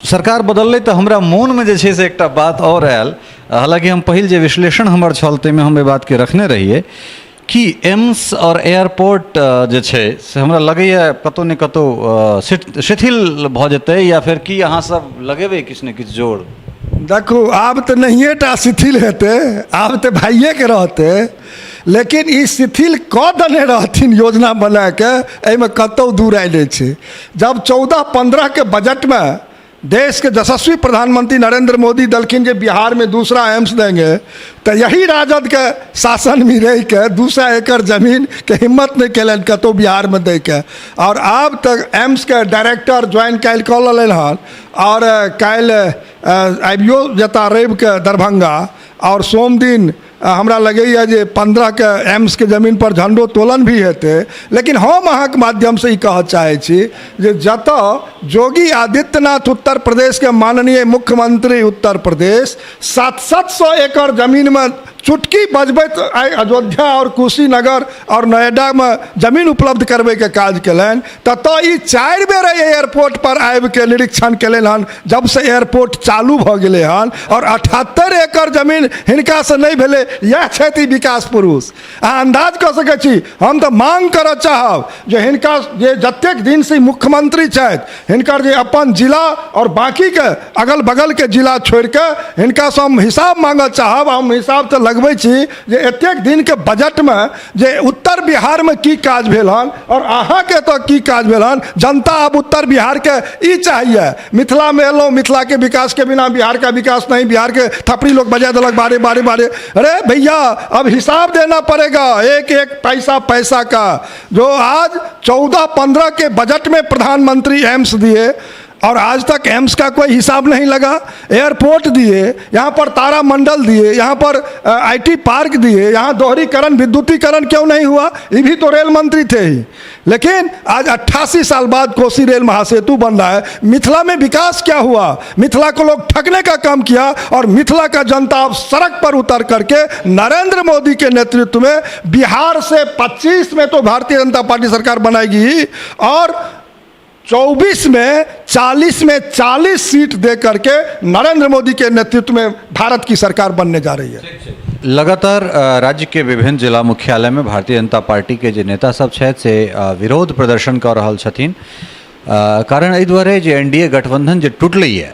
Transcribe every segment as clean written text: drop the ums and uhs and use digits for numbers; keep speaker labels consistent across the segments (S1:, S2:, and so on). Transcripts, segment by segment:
S1: सरकार बदललै तऽ हमरा मोनमे जे छै से एकटा बात आओर आयल। हालाँकि हम पहिल जे विश्लेषण हमर छल ताहिमे हम एहि बातके रखने रहियै कि एम्स आओर एयरपोर्ट जे छै से हमरा लगैए कतहु ने कतहु शिथिल भऽ जेतै, या फेर की अहाँ सब लगेबै किछु ने किछु जोर?
S2: देखू, आब तऽ नहिए टा शिथिल हेतै, आब तऽ भाइएके रहतै, लेकिन ई शिथिल कऽ देने रहथिन योजना बनाके, एहिमे कतहु दूर राय नहि छै। जब 14-15 बजटमे देश के यशस्वी प्रधानमंत्री नरेंद्र मोदी दलखिन जे बिहार में दूसरा एम्स देंगे, तो यही राजद के शासन में रह के 200 एकड़ जमीन के हिम्मत नहीं कलन कतौ बिहार में दे के। और आब तक एम्स के डायरेक्टर ज्वाइन काल्हि कऽ लेलनि हन, और काल्हि आबियो जता रवि के दरभंगा, और सोम दिन हमरा लगैए जे 15 के एम्सके जमीन पर झंडोत्तोलन भी हेतै। लेकिन हम अहाँके माध्यमसँ ई कहऽ चाहै छी जे जतऽ योगी आदित्यनाथ उत्तर प्रदेशके माननीय मुख्यमंत्री उत्तर प्रदेश 700 एकड़ जमीनमे चुटकी बजबैत आइ अयोध्या और कुशीनगर और नोएडामे जमीन उपलब्ध करबैके काज केलनि, ततऽ ई 4 बेर एहि एयरपोर्ट पर आबिके निरीक्षण केलनि हन जबसँ एयरपोर्ट चालू भऽ गेलै हन, और 78 एकड़ जमीन हिनकासँ नहि भेलै। इएह छथि ई विकास पुरुष। अहाँ अन्दाज कऽ सकै छी। हम तऽ मांग करऽ चाहब जे हिनका जे जतेक दिनसँ ई मुख्यमंत्री छथि, हिनकर जे अपन जिला और बाँकीके अगल बगलके जिला छोड़िके हिनकासँ हम हिसाब मांगऽ चाहब। हम हिसाब तऽ लगबै छी जे एतेक दिनके बजटमे जे उत्तर बिहारमे की काज भेल हन और अहाँके एतऽ की काज भेल हन। जनता आब उत्तर बिहारके ई चाहिए। मिथिलामे एलहुँ, मिथिलाके विकासके बिना बिहार का विकास नहीं, बिहारके थपड़ी लोग बजा देलक बारे बारे बारे। अरे भैया, अब हिसाब देना पड़ेगा एक एक पैसा पैसा का। जो आज 14-15 के बजट में प्रधानमंत्री एम्स दिए और आज तक एम्स का कोई हिसाब नहीं लगा, एयरपोर्ट दिए, यहाँ पर तारामंडल दिए, यहाँ पर IT park दिए, यहाँ दोहरीकरण विद्युतीकरण क्यों नहीं हुआ? ये भी तो रेल मंत्री थे ही। लेकिन आज 88 साल बाद कोसी रेल महासेतु बन रहा है। मिथिला में विकास क्या हुआ? मिथिला को लोग ठगने का काम किया और मिथिला का जनता अब सड़क पर उतर करके नरेंद्र मोदी के नेतृत्व में बिहार से 25 में तो भारतीय जनता पार्टी सरकार बनाएगी ही, और 24 में 40 में 40 सीट दे करके नरेंद्र मोदी के नेतृत्व में भारत की सरकार बनने जा रही है।
S1: लगातार राज्य के विभिन्न जिला मुख्यालय में भारतीय जनता पार्टी के जे नेता सब छथि से विरोध प्रदर्शन कऽ रहल छथिन। कारण एहि दुआरे जे एनडीए गठबंधन जे टूटलैए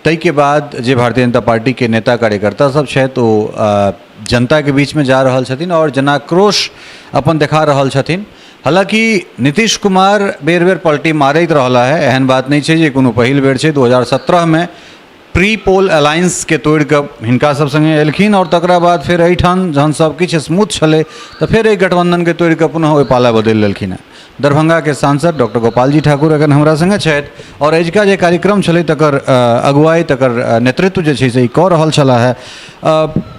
S1: ताहिके बाद जे भारतीय जनता पार्टी के नेता कार्यकर्ता सब छथि ओ जनता के बीच में जा रहल छथिन और जनाक्रोश अपन देखा रहल छथिन। हालाँकि नीतीश कुमार बेर बेर पलटी मारैत रहला है, एहन बात नहि छै जे कोनो पहिल बेर छै। 2017 में प्री पोल अलायंस के तोड़ि कऽ हिनका सब संगे एलखिन और तकरा बाद फेर एहिठाम जहन सब किछु स्मूथ छलै तऽ फेर एहि गठबंधन के तोड़ि कऽ पुनः ओहि पाला बदलि लेलखिन हेँ। दरभंगा के सांसद डॉक्टर गोपाल जी ठाकुर एखन हमरा संगे छथि और अजुका जे कार्यक्रम छलै तकर अगुवाई, तकर नेतृत्व जे छै से ई कऽ रहल छलाह हेँ।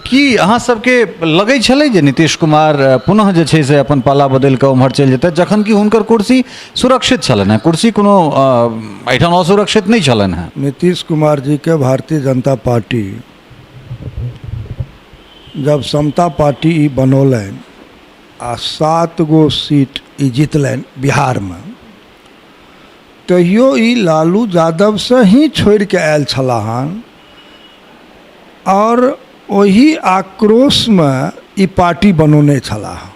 S1: की अहाँ सबके लगै छलै जे नीतीश कुमार पुनः जे छै से अपन पाला बदलि कऽ उम्हर चलि जेतै, जखन कि हुनकर कुर्सी सुरक्षित छलनि हेँ? कुर्सी कोनो एहिठाम असुरक्षित नहि छलनि हेँ।
S2: नीतीश कुमार जी के भारतीय जनता पार्टी जब समता पार्टी ई बनौलनि आ 7 गो सीट ई जितलनि बिहारमे, तहियो ई लालू यादवसँ ही छोड़िके आयल छलाह हन और ओहि आक्रोशमे ई पार्टी बनौने छलाह।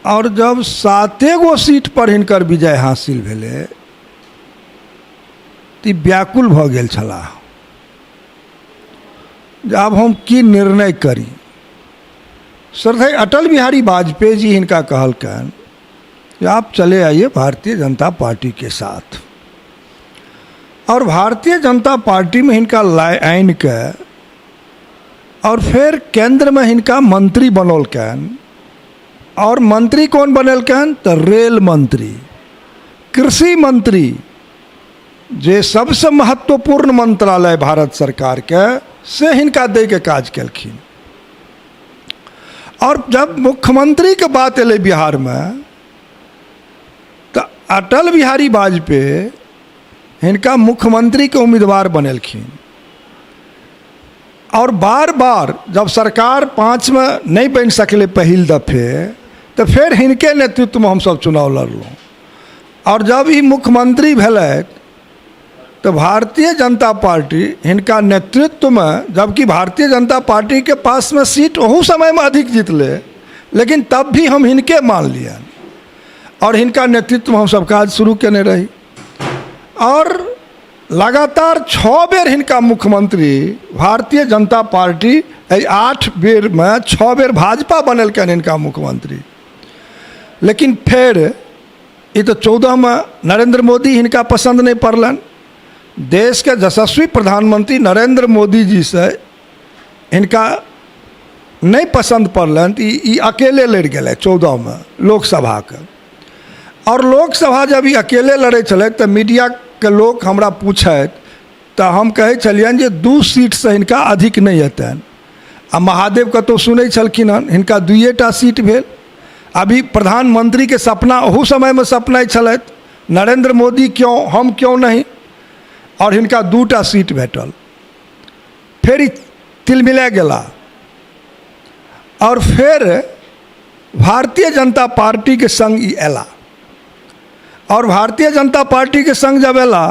S2: और जब 7 गो सीट पर हिनकर विजय हासिल भेलै तऽ ई व्याकुल भऽ गेल छलाह जे आब हम की निर्णय करी। श्रद्धेय अटल बिहारी वाजपेयी जी हिनका कहलकनि जे आप चले आइए भारतीय जनता पार्टी के साथ, और भारतीय जनता पार्टी में हिनका लाए आनि के और फिर केंद्र में हिनका मंत्री बनौलकनि। और मंत्री कौन बनेलकनि? तऽ रेल मंत्री, कृषि मंत्री, जे सबसँ महत्वपूर्ण मंत्रालय भारत सरकारके, से हिनका दैके काज केलखिन। और जब मुख्यमंत्रीके बात एलै बिहारमे तऽ अटल बिहारी वाजपेयी हिनका मुख्यमंत्रीके उम्मीदवार बनेलखिन। और बार बार जब सरकार 5 में नहीं बनि सकलै पहिल दफे, तऽ फेर हिनके नेतृत्वमे हमसब चुनाव लड़लहुँ। आओर जब ई मुख्यमंत्री भेलथि तऽ भारतीय जनता पार्टी हिनका नेतृत्वमे, जबकि भारतीय जनता पार्टीके पासमे सीट ओहू समयमे अधिक जीतलै, लेकिन तब भी हम हिनके मानलियनि आओर हिनका नेतृत्वमे हमसभ काज शुरू कयने रही। आओर लगातार 6 बेर हिनका मुख्यमंत्री भारतीय जनता पार्टी, एहि 8 बेरमे 6 बेर भाजपा बनेलकनि हिनका मुख्यमंत्री। लेकिन फेर ई तऽ 14मे नरेन्द्र मोदी हिनका पसन्द नहि पड़लनि। देशके यशस्वी प्रधानमंत्री नरेन्द्र मोदी जीसँ हिनका नहि पसन्द पड़लनि तऽ ई अकेले लड़ि गेलै 14मे लोकसभाके। आओर लोकसभा जब ई अकेले लड़ै छलथि तऽ मीडियाके लोक हमरा पूछथि तऽ हम कहै छलियनि जे 2 सीटसँ हिनका अधिक नहि हेतनि। आ महादेव कतहु सुनै छलखिन हन, हिनका 2टा सीट भेल। अभी प्रधानमंत्रीके सपना ओहू समयमे सपनाइ छलथि, नरेन्द्र मोदी क्यों, हम क्यों नहीं, आओर हिनका 2टा सीट भेटल। फेर ई तिलमिला गेला आओर फेर भारतीय जनता पार्टीके संग ई अयला। आओर भारतीय जनता पार्टीके संग जब अयला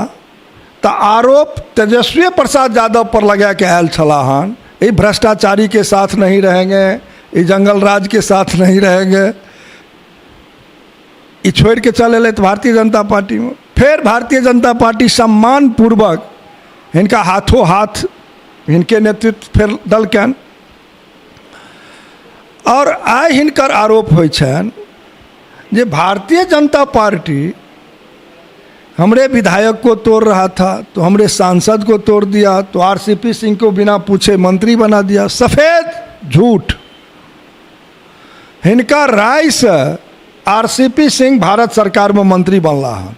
S2: तऽ आरोप तेजस्वी प्रसाद यादव पर लगाके आयल छलाह हन, ई भ्रष्टाचारी के साथ नहीं रहेंगे, ई जंगल राज के साथ नहीं रहेंगे। ई छोड़ि के चल अयलथि भारतीय जनता पार्टीमे। फेर भारतीय जनता पार्टी सम्मान पूर्वक हिनका हाथों हाथ हिनके नेतृत्व फेर देलकनि। आओर आइ हिनकर आरोप होइ छनि जे भारतीय जनता पार्टी हमरे विधायक को तोड़ रहा था तो हमरे सांसद को तोड़ दिया, तो आरसीपी सिंह को बिना पूछे मंत्री बना दिया। सफेद झूठ। हिनका रायसँ आरसीपी सिंह भारत सरकारमे मंत्री बनला हन।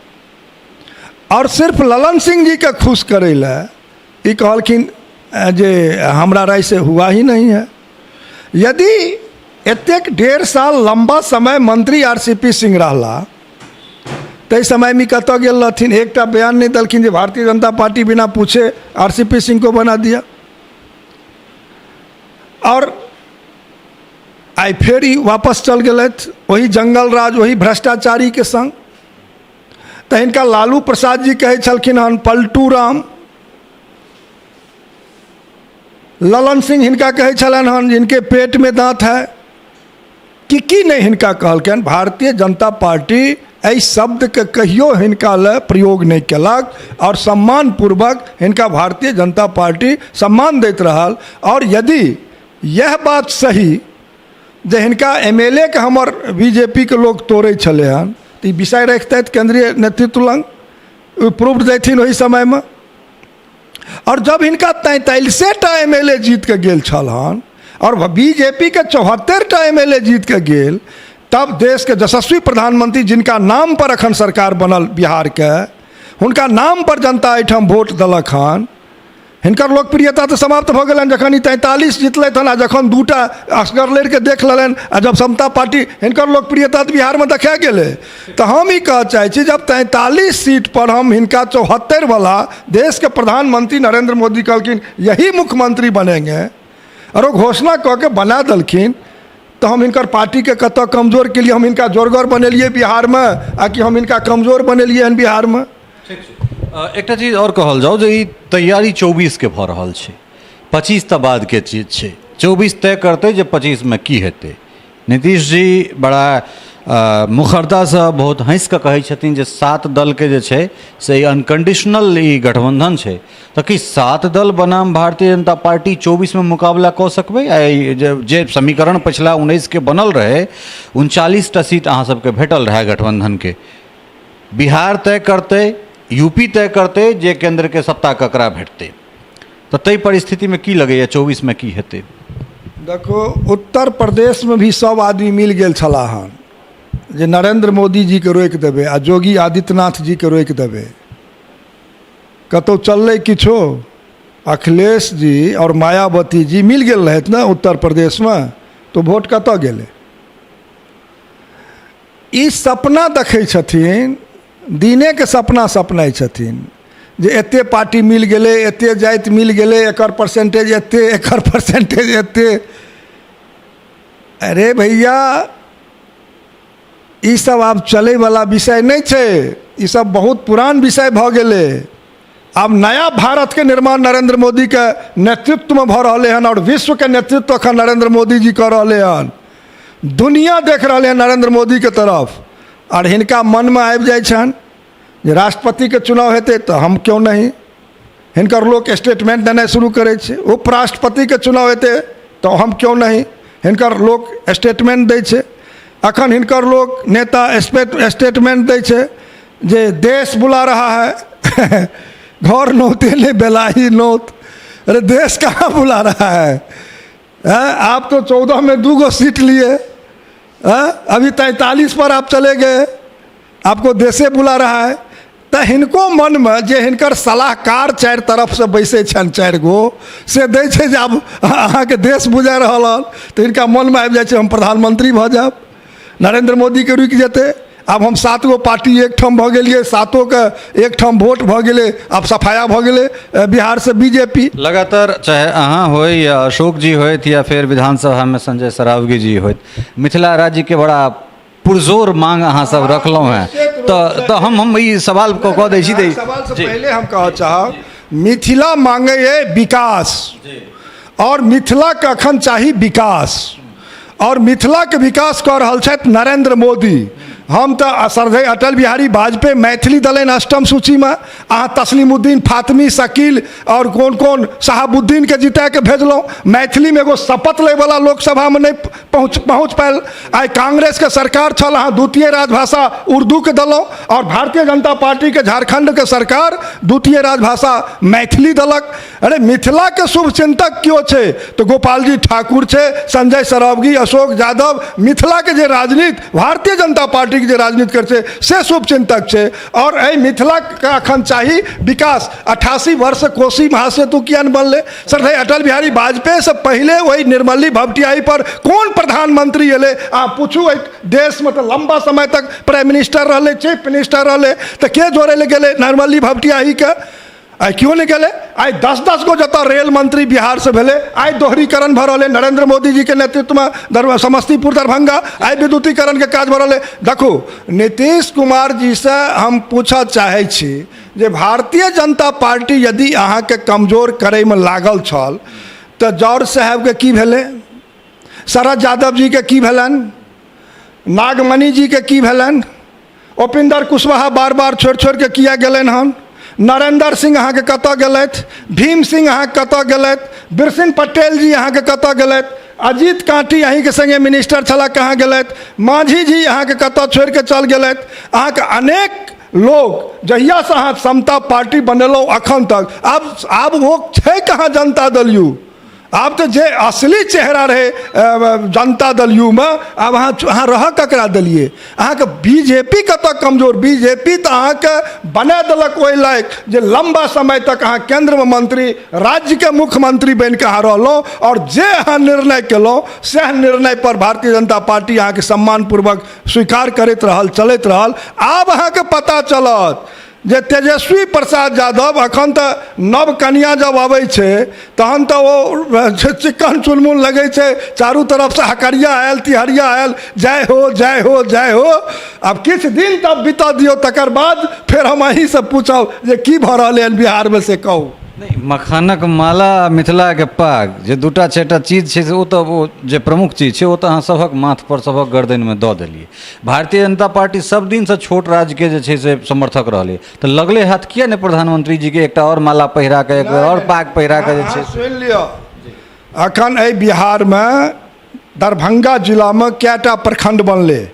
S2: आओर सिर्फ ललन सिंह जीके खुश करै लए ई कहलखिन जे हमरा राय से हुआ ही नहीं है। यदि एतेक 1.5 साल लम्बा समय मंत्री आरसीपी सिंह रहला ताहि समयमे कतऽ गेल रहथिन? एकटा बयान नहि देलखिन जे भारतीय जनता पार्टी बिना पूछे आरसीपी सिंह को बना दिया। आओर आइ फेर ई वापस चल गेलथि वही जंगल राज, वही भ्रष्टाचारीके संग। तऽ हिनका लालू प्रसाद जी कहै छलखिन हन पलटू राम, ललन सिंह हिनका कहै छलनि हन जिनके पेट में दांत है, कि की नहि हिनका कहलकनि। भारतीय जनता पार्टी एहि शब्दके कहियो हिनका लए प्रयोग नहि केलक आओर सम्मानपूर्वक हिनका भारतीय जनता पार्टी सम्मान दैत रहल। आओर यदि यह बात सही जे हिनका एम एल ए के हमर बी जे पी के लोक तोड़ै छलै हन तऽ ई विषय रखितथि केन्द्रीय नेतृत्व लग, ओ प्रूफ दैथिन ओहि समयमे। आओर जब हिनका 43टा एम एल ए जीत के गेल छल हन और बी जे पी के 74टा एम एल ए जीत के गेल, तब देश के यशस्वी प्रधानमंत्री जिनका नाम पर अखन सरकार बनल बिहार के, हुनका नाम पर जनता एहिठाम वोट देलक हन। हिनकर लोकप्रियता तऽ समाप्त भऽ गेलनि जखन ई 43 जीतलथि हन आ जखन 2टा असगर लड़िके देख लेलनि आ जब समता पार्टी हिनकर लोकप्रियता तऽ बिहारमे देखा गेलै। तऽ हम ई कहऽ चाहै छी जब 43 सीट पर हम हिनका 74 वाला देशके प्रधानमंत्री नरेंद्र मोदी कहलखिन यही मुख्यमंत्री बनेंगे आओर ओ घोषणा कऽ के बना देलखिन, तऽ हम हिनकर पार्टीके कतऽ कमजोर केलियै? हम हिनका जोरगर बनेलियै बिहारमे आ कि हम हिनका कमजोर बनेलियै हन बिहारमे?
S1: एकटा चीज आओर कहल जाउ जे ई तैयारी 24के भऽ रहल छै, 25 तऽ बादके चीज छै, 24 तय करतै जे 25मे की हेतै। नीतीश जी बड़ा मुखरतासँ बहुत हँसि कऽ कहै छथिन जे 7 दलके जे छै से ई अनकन्डीशनल ई गठबन्धन छै। तऽ की 7 दल बनाम भारतीय जनता पार्टी 24मे मुकाबला कऽ सकबै? आ ई जे समीकरण पछिला 19के बनल रहै, 39टा सीट अहाँ सबके भेटल रहै गठबन्धनके, बिहार तय करतै, यूपी तय करतै जे केन्द्रके सत्ता ककरा भेटतै। तऽ ताहि परिस्थितिमे की लगैए 24मे की हेतै?
S2: देखो, उत्तर प्रदेशमे भी सब आदमी मिल गेल छलाह हन जे नरेंद्र मोदी जीके रोकि देबै आ योगी आदित्यनाथ जीके रोकि देबै। कतहु चललै किछो? अखिलेश जी आओर मायावती जी मिल गेल रहथि ने उत्तर प्रदेशमे, तऽ वोट कतऽ गेलै? ई सपना देखै छथिन, दिनेके सपना सपनाइ छथिन जे एते पार्टी मिल गेलै, एते जाति मिल गेलै, एकर परसेंटेज एते, एकर परसेंटेज एते। अरे भैया, ई सब आब चलैवला विषय नहि छै। ईसभ बहुत पुरान विषय भऽ गेलै। आब नया भारतके निर्माण नरेन्द्र मोदीके नेतृत्वमे भऽ रहलै हन, आओर विश्वके नेतृत्व एखन नरेन्द्र मोदीजी कऽ रहलै हन। दुनिया देख रहलै हन नरेन्द्र मोदीके तरफ, आओर हिनका मनमे आबि जाइ छनि जे राष्ट्रपतिके चुनाव हेतै तऽ हम क्यों नहीं। हिनकर लोक स्टेटमेंट देनाइ शुरू करै छै। उपराष्ट्रपतिके चुनाव हेतै तऽ हम क्यों नहीं, हिनकर लोक स्टेटमेंट दै छै। अखन हिनकर लोक नेता स्टेटमेंट दै छै जे देश बुला रहा है। घर नौते नहीं बेलाही नौत। अरे देश कहाँ बुला रहा है? हैं, आप तो 14 में 2 गो सीट लिए हैं, अभी 43 पर आप चले गए, आपको देशे बुला रहा है। तऽ हिनको मनमे जे हिनकर सलाहकार चारि तरफसँ बैसै छनि 4 गो, से दै छै जे आब अहाँके देश बुझा रहल हन, तऽ हिनका मनमे आबि जाइ छै हम प्रधानमंत्री भऽ जायब, नरेन्द्र मोदीके रुकि जेतै, आब हम 7 गो पार्टी एकठाम भऽ गेलियै, 7 एकठाम वोट भऽ गेलै, आब सफाया भऽ गेलै बिहारसँ बीजेपी।
S1: लगातार चाहे अहाँ होइ या अशोक जी होथि या फेर विधानसभामे संजय सरावगी जी होथि, मिथिला राज्यके बड़ा पुरजोर मांग अहाँ सब रखलहुँ हेँ, तऽ हम ई सवाल कऽ दै छी।
S2: तऽ सवालसँ पहिले हम कहऽ चाहब, मिथिला मांगैए विकास, आओर मिथिलाके अखन चाही विकास, आओर मिथिलाके विकास कऽ रहल छथि नरेन्द्र मोदी। हम तऽ श्रद्धेय अटल बिहारी वाजपेयी मैथिली देलनि 8म सूचीमे, अहाँ तस्लीमुद्दीन फातमी शकील आओर कोन कोन शहाबुद्दीनके जिताके भेजलहुँ। मैथिलीमे एगो शपथ लैवला लोकसभामे नहि पहुँच पायल। आइ कांग्रेसके सरकार छल, अहाँ द्वितीय राजभाषा उर्दूके देलहुँ, आओर भारतीय जनता पार्टीके झारखण्डके सरकार द्वितीय राजभाषा मैथिली देलक। अरे मिथिलाके शुभ चिन्तक केओ छै तऽ गोपालजी ठाकुर छै, संजय सरावगी, अशोक यादव, मिथिलाके जे राजनीति भारतीय जनता पार्टीके जे राजनीति करै छै से शुभ चिन्तक छै। आओर एहि मिथिलाके अखन चाही विकास। 88 वर्ष कोसी महासेतु किया नहि बनलै? श्रद्धेय अटल बिहारी वाजपेयीसँ पहिले ओहि निर्मली भवटियाही पर कोन प्रधानमंत्री एलै? अहाँ पूछू, एहि देशमे तऽ लम्बा समय तक प्राइम मिनिस्टर रहलै, चीफ मिनिस्टर रहलै, तऽ के जोड़ै लए गेलै निर्मली भवटियाहीके? आइ क्यों नहि गेलै? आइ 10-10 गो जतऽ रेल मंत्री बिहारसँ भेलै, आइ दोहरीकरण भऽ रहलै नरेन्द्र मोदीजीके नेतृत्वमे, समस्तीपुर दरभंगा आइ विद्युतीकरणके काज भऽ रहलै। देखू, नीतीश कुमार जीसँ हम पूछऽ चाहै छी जे भारतीय जनता पार्टी यदि अहाँके कमजोर करैमे लागल छल तऽ जॉर्ज साहेबके की भेलै, शरद यादव जीके की भेलनि, नागमणि जीके की भेलनि, उपेंद्र कुशवाहा बार बार छोड़ि छोड़िके किया गेलनि हन, नरेंद्र सिंह अहाँके कतऽ गेलथि, भीम सिंह अहाँके कतऽ गेलथि, बिरसिंह पटेल जी अहाँके कतऽ गेलथि, अजीत कांटी अहीँके सङ्गे मिनिस्टर छलाह कहाँ गेलथि, मांझी जी अहाँके कतऽ छोड़िके चल गेलथि। अहाँके अनेक लोक जहियासँ अहाँ समता पार्टी बनेलहुँ अखन तक आब ओ छै कहाँ जनता दल यू? आब तऽ जे असली चेहरा रहै जनता दल यूमे, आब अहाँ रहऽ ककरा देलियै? अहाँके बीजेपी कतऽ कमजोर? बीजेपी तऽ अहाँके बना देलक ओहि लायक जे लम्बा समय तक अहाँ केन्द्रमे मंत्री, राज्यके मुख्यमंत्री बनिके अहाँ रहलहुँ, आओर जे अहाँ निर्णय केलहुँ सएह निर्णय पर भारतीय जनता पार्टी अहाँके सम्मानपूर्वक स्वीकार करैत रहल, चलैत रहल। आब अहाँके पता चलत जे तेजस्वी प्रसाद यादव अखन तऽ नव कनिया जब अबै छै तहन तऽ ओ चिक्कन चुनमुन लगै छै, चारू तरफसँ हकरिया आयल, तिहरिया आयल, जय हो जय हो जय हो। आब किछु दिन तब बीतऽ दियौ, तकर बाद फेर हम अहीँसँ पूछब जे की भऽ रहलै हन बिहारमे से कहू।
S1: नहि, मखानक माला आ मिथिलाके पाग जे 2 4टा चीज छै से ओ तऽ ओ जे प्रमुख चीज छै ओ तऽ अहाँ सभक माथपर सभक गर्दनिमे दऽ देलियै। भारतीय जनता पार्टी सब दिनसँ छोट राज्यके जे छै से समर्थक रहलै, तऽ लगले हाथ किया नहि प्रधानमंत्री जीके एकटा आओर माला पहिरा कऽ एक बेर आओर पाग पहिरा कऽ जे छै।
S2: सुनि लिअ, अखन एहि बिहारमे दरभंगा जिलामे कएटा प्रखंड बनलै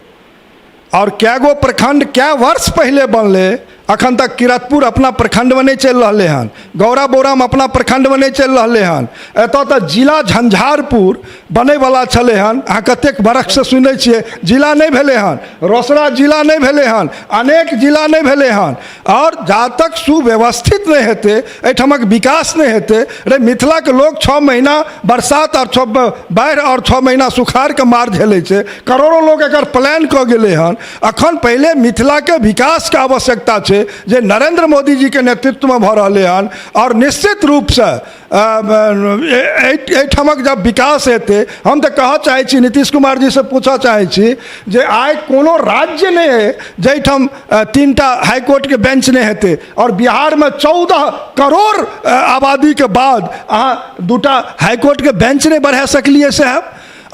S2: आओर कए गो प्रखंड कए वर्ष पहिले बनलै? अखन तक किरतपुर अपना प्रखंडमे नहि चलि रहलै हन, गौरा बोरामे अपना प्रखंडमे नहि चलि रहलै हन, एतऽ तऽ जिला झंझारपुर बनैवला छलै हन, अहाँ कतेक बरखसँ सुनै छियै जिला नहि भेलै हन, रोसड़ा जिला नहि भेलै हन, अनेक जिला नहि भेलै हन। आओर जा तक सुव्यवस्थित नहि हेतै, एहिठामक विकास नहि हेतै, रे मिथिलाके लोक 6 महीना बरसात आओर 6 बाढ़ि आओर 6 महीना सुखाड़के मार झेलै छै, करोड़ो लोक एकर प्लान कऽ गेलै हन। अखन पहिले मिथिलाके विकासके आवश्यकता छै। छै जे नरेन्द्र मोदीजीके नेतृत्वमे भऽ रहलै हन। आओर निश्चित रूपसँ एहिठामक जब विकास हेतै, हम तऽ कहऽ चाहै छी, नीतीश कुमार जीसँ पूछऽ चाहै छी जे आइ कोनो राज्य नहि अइ जाहिठाम 3टा हाईकोर्टके बेंच नहि हेतै, आओर बिहारमे 14 करोड़ आबादीके बाद अहाँ 2टा हाईकोर्टके बेंच नहि बढ़ा सकलियै। साहेब,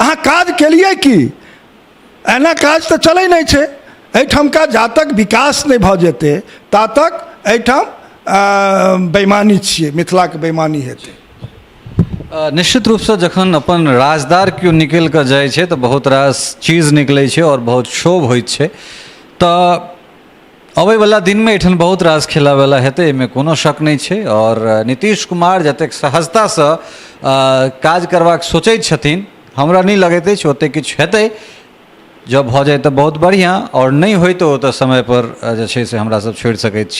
S2: अहाँ काज केलियै की? एना काज तऽ चलै नहि छै। एहिठामका जा तक विकास नहि भऽ जेतै ता तक एहिठाम बेईमानी छियै, मिथिलाके बेईमानी हेतै।
S1: निश्चित रूपसँ जखन अपन राजदार केओ निकलि कऽ जाइ छै तऽ बहुत रास चीज निकलै छै आओर बहुत शोभ होइत छै। तऽ अबैवला दिनमे एहिठाम बहुत रास खेलावला हेतै, एहिमे कोनो शक नहि छै। आओर नीतीश कुमार जतेक सहजतासँ काज करबाक सोचै छथिन, हमरा नहि लगैत अछि ओतेक किछु हेतै। जँ भऽ जाय तऽ बहुत बढ़िआँ, आओर नहि होय तऽ ओ तऽ समयपर जे छै से हमरा सब छोड़ि सकैत छी।